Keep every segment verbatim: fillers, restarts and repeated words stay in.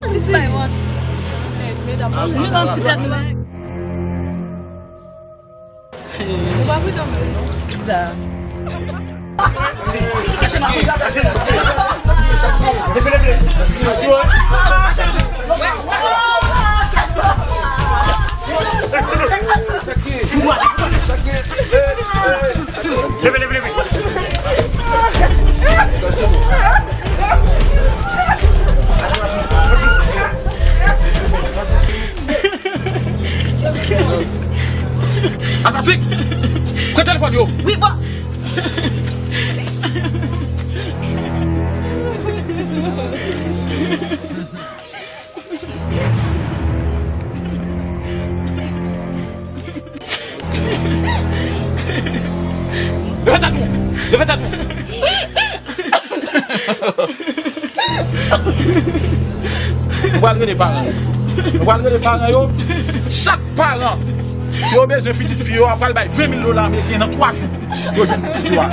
Bay mòt. Medam, nou nan ti tèt nou. Ou pa pridan menm, non? Sa. Leve, leve, leve. Asasen! Pran telefòn yo! Wi, bòs! Leve tèt ou! Leve tèt ou! Nou pral rele paran yo. Nou pral rele paran yo. Chak paran yo bezwen pitit fi yo a pral bay ven mil dola ameriken nan twa jou. Yo jwenn pitit yo a.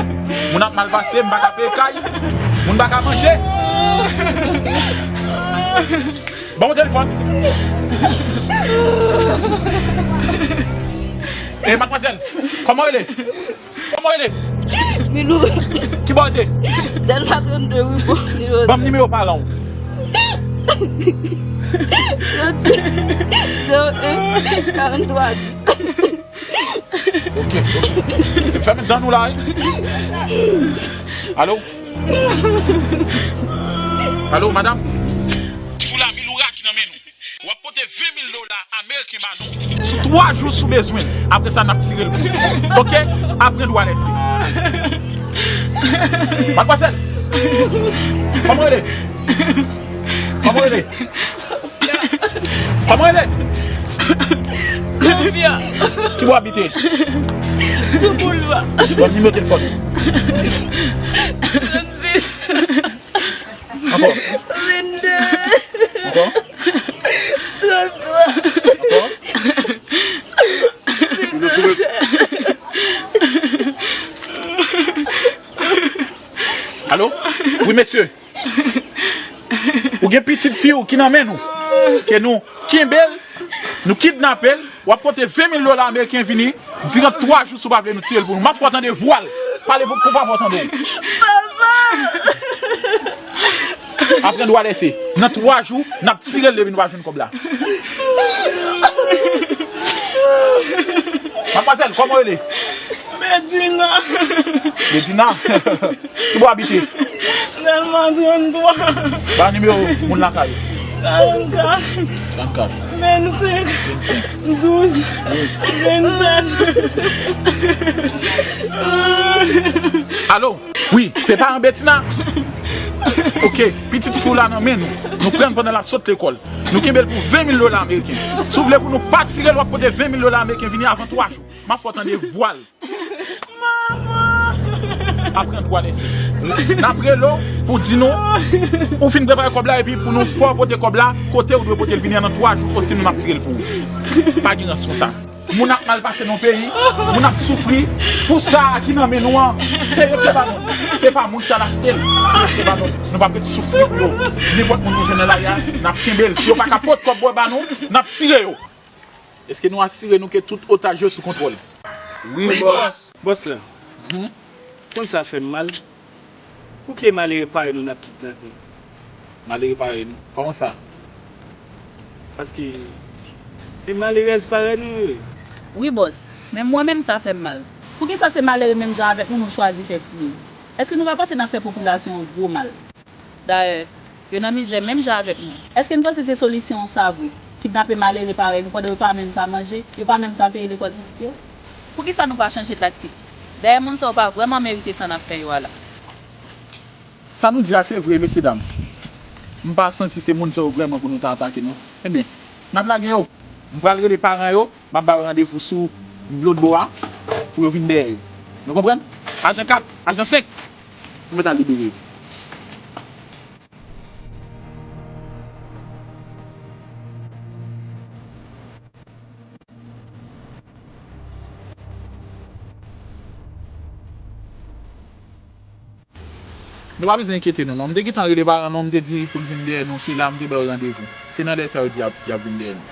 Moun ap mal pase, m pa ka peye kay. Moun pa ka manje. Ban m telefòn. E madmwazèl, kòman w rele? Kòman w rele? Milou. Ki bò w te? Dèlma trannde wi, bò. Ban m nimewo paran w. Yo di zewo en karant twa dis. Ok, ok. Fèmen dan nou la, wi. Alo? Alo, madanm? Sou la, mil oura ki nan men nou. W ap pote ven mil dola ameriken ba nou sou twa jou si w bezwen l. Apre sa, n ap tire l pou ou. Ok? Aprann dwa lèse. Madmwazèl! Kòman w rele? Kòman w rele? Kòman w rele? Sofia. Ki bò w abite? Sou boulva. Bon, nimewo telefòn ou. Trannsis. Ankò. Vennde. Ankò. Tranntwa. Ankò. Senkannsèt. Alo? Wi, mesye. Ou gen pitit fi w ki nan men nou. Ke nou kenbe l, nou kidnape l, w ap pote ven mil dola ameriken vini, diran twa jou si w pa vle nou tire l pou nou. M ap fè w tande vwa l. Pale pou, pou papa w tande w. Papa! Aprann dwa lèse. Nan twa jou, n ap tire l depi nou pa jwenn kòb la. Madmwazèl, kòman w rele? Medina. Medina? Ki bò w abite? Dèlma tranntwa. Ba nimewo moun lakay ou. Karannkat. Karannkat. Vennsenk. Vennsenk. Douz. Douz. Vennsèt. Alo? Wi, se paran Betina? Ok, pitit fi w la nan men nou. Nou pran l pandan l ap sot lekòl. Nou kenbe l pou ven mil dola ameriken. Si w vle pou nou pa tire l, w ap pote ven mil dola ameriken vini avan twa jou. M ap fè w tande vwa l. Manman! Aprann dwa lèse. N ap rele w pou di nou ou fin prepare kòb la epi pou nou fè w pote kòb la kote ou dwe pote l vini an nan twa jou, osinon n ap tire l pou ou. Pa gen rans konsa. Moun ap mal pase nan peyi, moun ap soufri. Pou sa a ki nan men nou an, se yo ki ba nou. Se pa moun ki al achte l, se yo ki ba nou. Nou p ap ret soufri pou yo. Nenpòt moun nou jwenn nan lari a, n ap kenbe l. Si yo pa ka pot kòb bò ba nou, n ap tire yo. Èske nou asire nou ke tout otaj yo sou kontwòl? Wi, bòs. Bòs la. Mhm. Konn sa fè m mal. Pouki malere parèy nou n ap kidnape? Malere parèy nou? Kòman sa? Paske e malerèz parèy nou yo ye. Wi, bòs. Men mwen menm, sa fè m mal. Poukisa se malere menm jan avèk nou nou chwazi fè fri? Èske nou pa panse n ap fè popilasyon an gwo mal? Dayè, yo nan mizè menm jan avèk nou. Èske n panse se solisyon an sa vre? Kidnape malere parèy nou pandan yo pa menm ka manje, yo pa menm ka peye lekòl pitit yo? Poukisa nou pa chanje taktik? Dayè, moun sa yo pa vrèman merite sa n ap fè yo a la. Sa nou di a se vre, mesyedam. M pa santi se moun sa yo vrèman pou nou ta atake, non. Ebyen, n ap lage yo. M pral rele paran yo, m ap ba yo randevou sou lòt bò a, pou yo vin dèyè yo. Nou konprann? Ajan kat, ajan senk, nou mèt al libere yo. Nou pa bezwen enkyete nou non. M te gentan rele paran nou, m te di pou l vin dèyè nou, se la m te ba yo randevou. Se nan lè sa yo di y ap, y ap vin dèyè nou.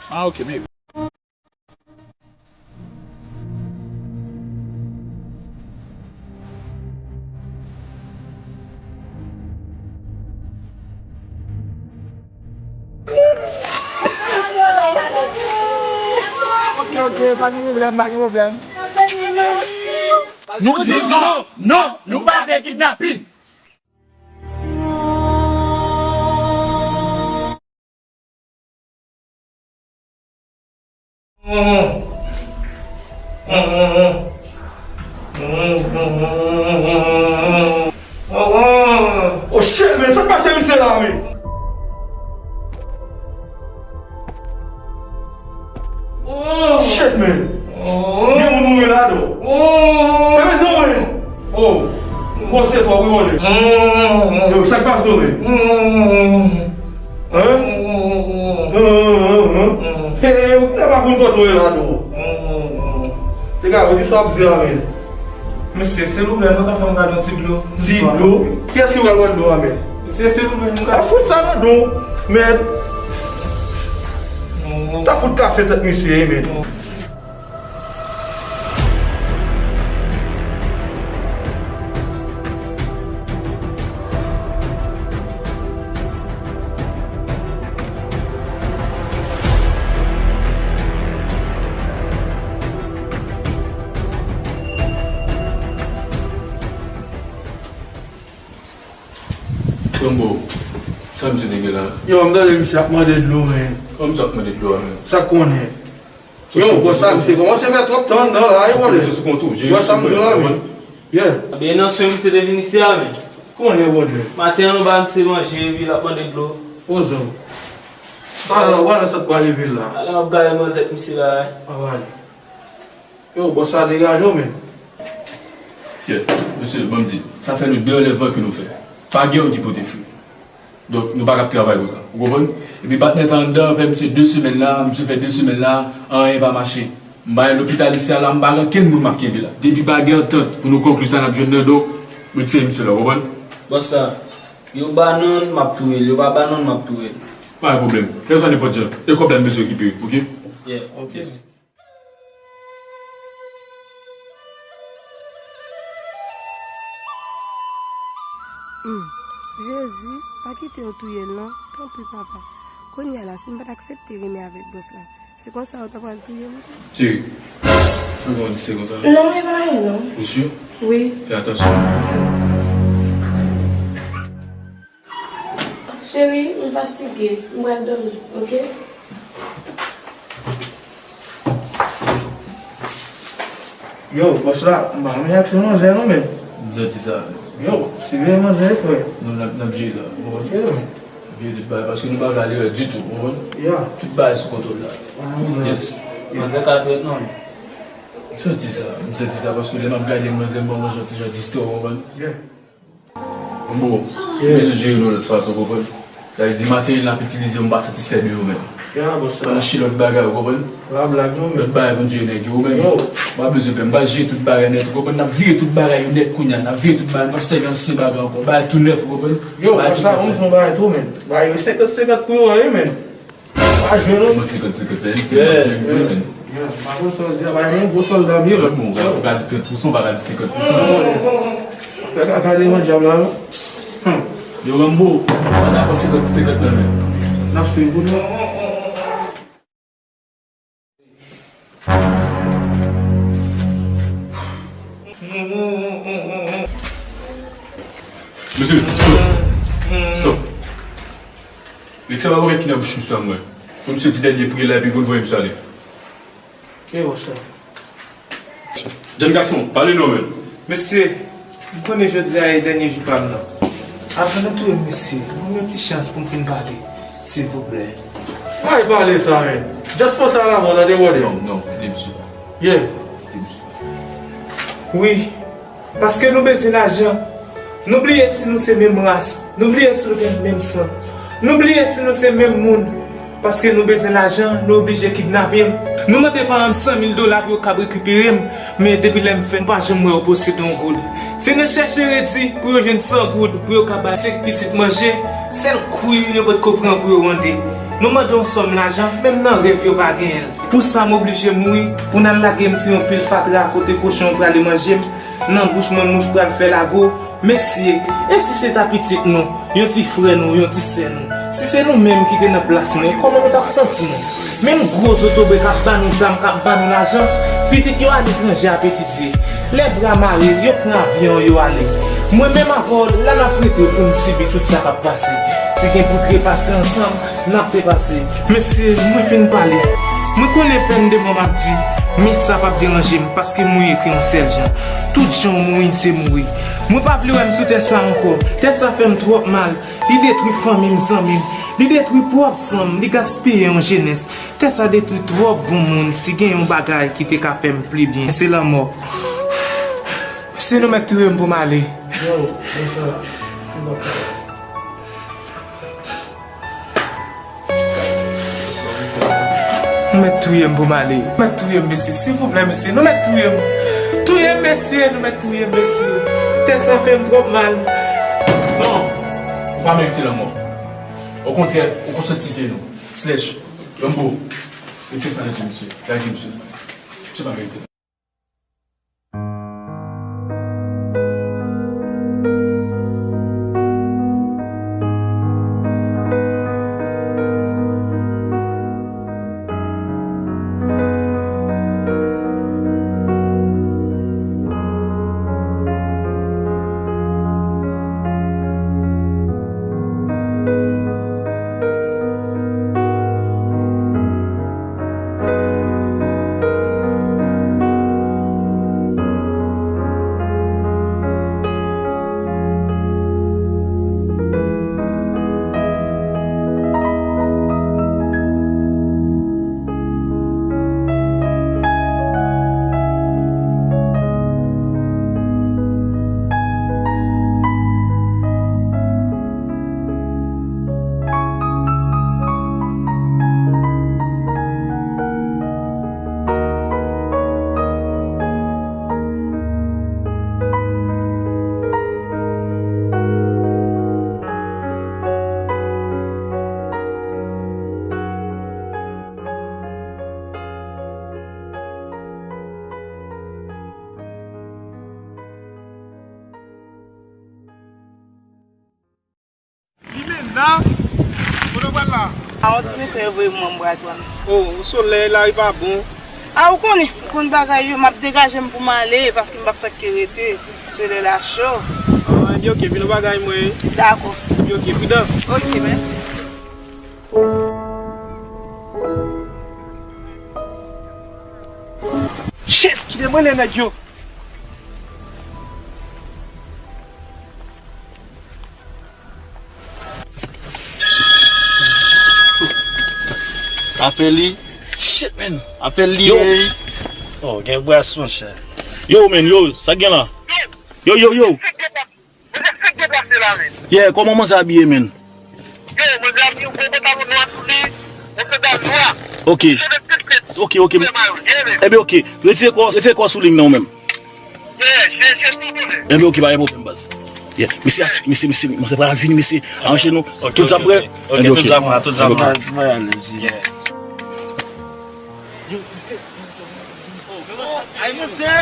Ah, ok, men. Ok, ok, pa gen pwoblèm, pa gen pwoblèm. Nou di non, non, nou pa fè kidnapin. Oh shit, man, sa k pase misye la, man? Shit, man. Gen moun mouri la, do. Fèmen do, man. Oh. Bon, se twa, wi, mwen. Yo, sa k pase w, man? Hein? Hein, hein, hein, hein. Hey, hey, yo, kilè pa konn kote w ye la, do? Dega, yo, ki sa ap di la, man? Mesye, silvouplè, nou ka fè m gade yon ti dlo? Ti dlo? Kiyès ki pral ban dlo a, man? Mesye, silvouplè, nou ka... A fout sa nan do, man. Ta fout kase tèt misye, man. Kòm bon, sa misye te gen la? Yo, m tande misye ap mande dlo, men. Kòman misye ap mande dlo a, men? Sa konnen. Yo, bò sa, misye kòmanse fè twòp tan anndan la, wi, bòdè. Misye sou kont ou, jere sa m di w la, men. Yeah. Ebyen, nan swen misye te vin isi a, men. Konnen, bòdè. Maten an, nou ba misye manje, epi l ap mande dlo. Poze w. Wala, wala sa k pral rive l la. Ala, w ap gade mòl tèt misye la, wi. A, wale. Yo, bòs la degaje w, men. Yeah, mesye, ban m di, sa fè nou de lèv ke nou fè. Pa gen youn ki pote fwi. Donk, nou pa kab travay konsa. Ou konprann? Epi patnè sa anndan fè misye de semèn la, misye fè de semèn la, anyen pa mache. M pa gen lopital isi a la, m pa gen okenn moun m ap kenbe la. Depi pa gen antant pou nou konkli sa n ap jwenn nan, donk, retire misye la, ou konprann? Bòs la, yo ba non, m ap touye l. Yo pa ba non, m ap touye l. Pa gen pwoblèm. Fè sa nenpòt jan. E kòb la m bezwen rekipere, oke? Yeah, oke. Hmm. Jezi, pa kite yo touye l non, tanpri papa. Kounye a la, si m pa t aksepte renmen avèk bòs la, se konsa yo ta pral touye m tou. Cheri, sa w konn di se konsa? Non, e pa anyen non. Ou si? Wi. Fè atansyon. Cheri, m fatige, m pral dòmi, oke? Yo, bòs la, m pa renmen aksyon manzè non, men. M santi sa. Yo, siveye manzè, frè. Non, n ap, n ap jere sa. Bon, ok, men. N ap jere tout bagay, paske nou pa vle al erè ditou, ou konprann? Ya. Tout bagay sou kontwòl la. Ah, yes. Manzè ka trèt non. M santi sa, m santi sa, paske lè m ap gade manzè, m ban manzè yon ti jan distè, ou konprann? Yeah. Bon, nou bezwen jere nou lòt fason, konprann? Sa vle di, materyèl n ap itilize yo, m pa satisfè de yo menm. Ya, bòs la. Fò n achte lòt bagay, ou konprann? Pa blag non, men. Lòt bagay pou n jere nèg yo, ou menm. Yo. M pa bezwen pè, m pral jere tout bagay nèt, ou konprann? N ap vire tout bagay yo nèt kounye a, n ap vire tout bagay, nou p ap sèvi ansyen bagay ankò. Bagay tou nèf, ou konpran? Yo, bòs la, m fè yon bagay tou, men. Bagay yo senkant senkant pou yo, wi, men. Pa jwe non. Mwen senkant senkant la, se manje m se men. Yeah, pa konn sa w di a, pa gen gwo sòlda m ye, man. Bon, ou ka di trant pousan, ou pa ka di senkant pousan. Fè kaka devan dyab la non. Hmm. Yo, Rambo, pa dakò senkant senkant nan men. N ap swiv ou non. Mesye, stop. Stop. Retire pawòl ki nan bouch misye a mwen. Pou misye di dènye priyè la epi pou n voye misye ale. Ki bòs la? Jèn gason, pale non, men. Mesye, m konnen jodi a e dènye jou pa m nan. Avan nou touye m, mesye, ban m yon ti chans pou m fin pale, silvouplè. Pa pale sa, men. Just panse a lanmò, tande, brother. Non, non, kite misye. Yeah. Kite misye. Wi, paske nou bezwen lajan. Nou bliye si nou se menm ras. Nou bliye si nou gen menm san. Nou bliye si nou se menm moun. Paske nou bezwen lajan, nou oblije kidnape m. Nou mande paran m san mil dola pou yo kab rekipere m, men depi lè m fèt, m pa janm wè yo posede yon goud. Se nan chèche redi pou yo jwenn san goud pou yo ka bay senk pitit manje, sèl kwi yo potko pran pou yo mande. Nou mande yon sòm lajan, menm nan rèv yo pa genyen l. Pou sa m oblije mouri, pou n al lage m sou yon pil fatra kote kochon prale manje m, nan bouch mwen mouch pral fè lago. Mesye, e si se ta pitit nou, yon ti frè nou, yon ti sè nou? Si se nou menm ki te nan plas nou, kòman nou t ap santi nou? Menm gwo zotobre k ap ban nou zam, k ap ban nou lajan, pitit yo aletranje ap etidye. Lè bra mare, yo pran avyon, yo ale. Mwen menm avè w, la n ap rete pou n sibi tout sa k ap pase. Si gen pou trepase ansanm, n ap trepase. Mesye, mwen fin pale. Mwen konnen pèn de mò m ap di, men sa p ap deranje m, paske m mouri ekri yon sèl jan. Tout jan w mouri, se mouri. Mwen pa vle wè m sou tè sa ankò. Tè sa fè m twòp mal. Li detwi fanmi m, zanmi m. Li detwi pwòp san m. Li gaspiye yon jenès. Tè sa detwi twòp bon moun. Si gen yon bagay ki te ka fè m pli byen, se lanmò. Mesye, nou mèt touye m pou m ale. Yo, yo, frè. Nou mèt touye m pou m ale. Nou mèt touye m, mesye. Silvouplè, mesye. Nou mèt touye m. Touye m, mesye. Nou mèt touye m, mesye. Tè sa fè m twòp mal. Non. Ou pa merite lanmò. Okontrè, ou konsyantizye nou. Slash, Rambo, retire sa nan je misye. Lage misye. Misye pa merite. Limena, kote w pral la? A, yon ti mesye voye m, mwen, m pral pran. O, solèy la, li pa bon. A, ou konnen, ou konn bagay yo, m ap degaje m pou m ale, paske m p ap tanke rete. Solèy la cho. A, ebyen, oke, vin yon bagay mwen. Dakò. Ebyen, oke, pridan. Oke, mèsi. Shit, kite mwen, nèg yo. Apèl li. Shit, man. Apèl li. Yo. Ey. Oh, gen bras, monchè. Yo, man, yo, sa gen la? Yo, yo, yo. Yeah, kòman manzè abiye, man? Yo, manzè abiye, yon gwo pantalon nwa sou li, yon sandal nwa. Ok. Ok, ok. Ebyen, ok. Retire kò, retire kò sou li nan ou menm. Ebyen, ok, pa gen pwoblèm, baz. Yeah. Mesye, mesye, mesye, mesye, pral vini, mesye. Aranje nou. Tout zam prè? Ok, tout zam prè, tout zam prè. Ay, mesye.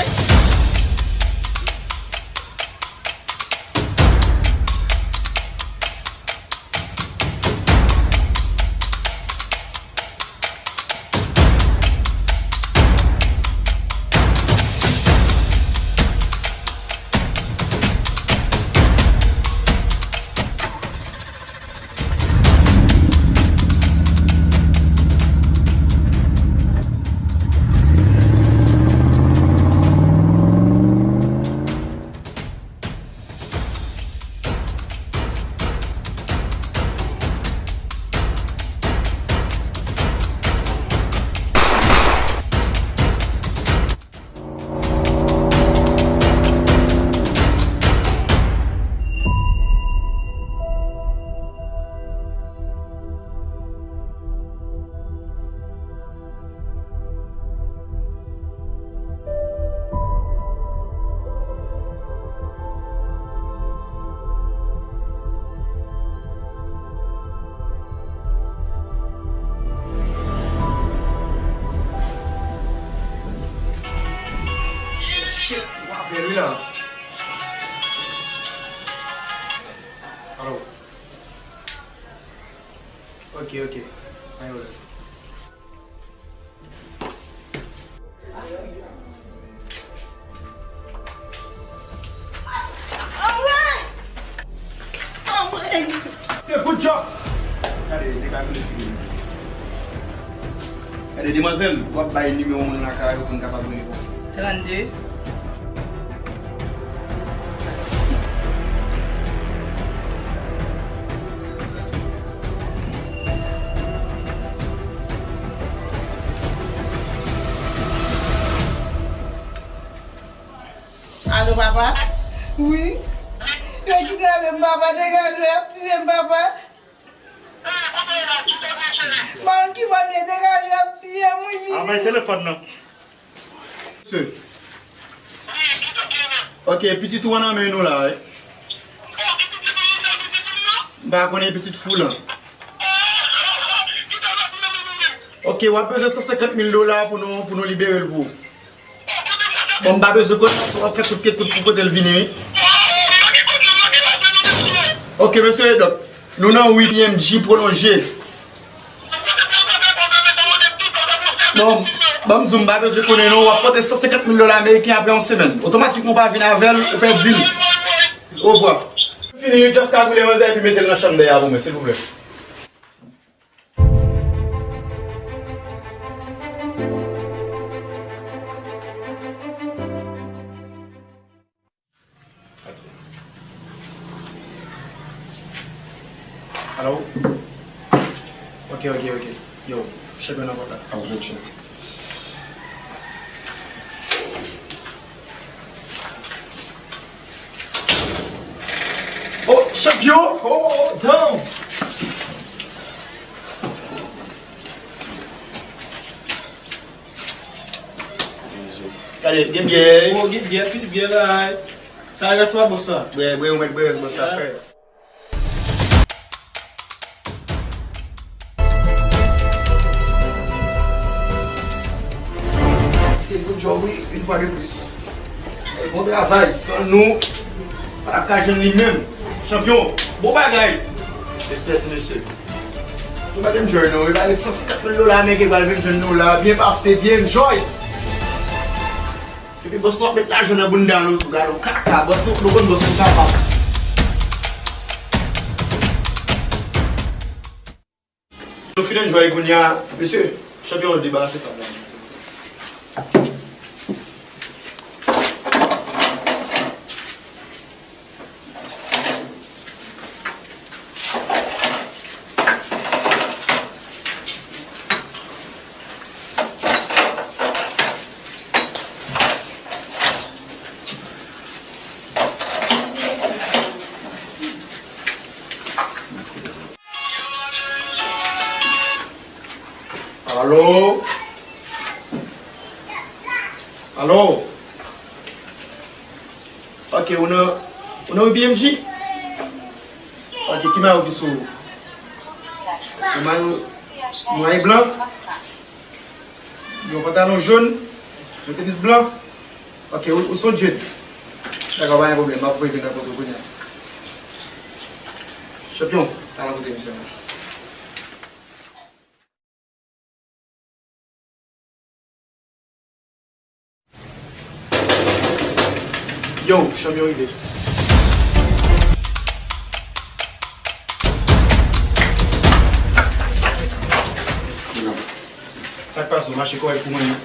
Ok, ok. Pa gen pwoblèm. Se good job! Gade, nèg la tounen figi m. Gade, demwazèl, w ap bay nimewo moun lakay ou pou m kapab rele konsa. Trannde. Alo, papa? Wi. Yo kidnape m, papa. Degaje w, y ap tiye m, papa. Marenn ki bò m ye, degaje w, y ap tiye m, wi, vini. Anvèy telefòn nan. Se. Ok, pitit ou an nan men nou la, wi. M pa konnen pitit fou lan. Ok, w ap bezwen san senkant mil dola pou nou, pou nou libere l pou ou. Bon, m pa bezwen konnen, w ap fè tout ke tout pou kote l vini, wi. Ok, mesye, donk, nou nan wi B M G pwolonje. Bon, ban m di w, m pa bezwen konnen non, w ap pote san senkant mil dola ameriken apre yon semèn. Otomatikman, w pa vin avè l, ou pèdi l. Ovwa. Fini, just ka boule manzè epi mete l nan chanm dèyè a pou mwen, silvouplè. Alo? Ok, ok, ok. Yo, chèf nan kontak. Ap jwenn chèf. Oh, chanpyon! Oh, oh, oh, down! Gade, gen byè. Oh, gen byè, pil byè la. Sa rès pa bon sa. Bwè, bwè, ou mèt bwè rès bon sa, frè. Se good job, wi, une fois de plus. Bon travay, san nou, pa t ap ka jwenn li menm. Chanpyon, bon bagay. Respè ti mesye. Nou pa t enjoy non, wi, pa gen san senkant mil dola ameriken pral vin jwenn nou la, byen pase, byen enjoy. Epi bòs nou ap met lajan nan bounda nou tou, gade yon kaka, bòs nou, nou konn bòs nou kapab. Nou fin enjoy kounye a, mesye, chanpyon debarase tab la. Alo? Alo? Ok, ou nan, ou nan wi B M G? Ok, ki mayo ki sou ou? Yon mayo, yon mayo blan? Yon pantalon jòn? Yon tenis blan? Ok, ou, ou se yon jèn? Dakò, pa gen pwoblèm, m ap voye vin nan kote w kounye a. Chanpyon, al nan kote misye la. Yo, chanpyon rive. Sa k pase, w mache kòrèk pou mwen, non?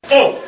Oh!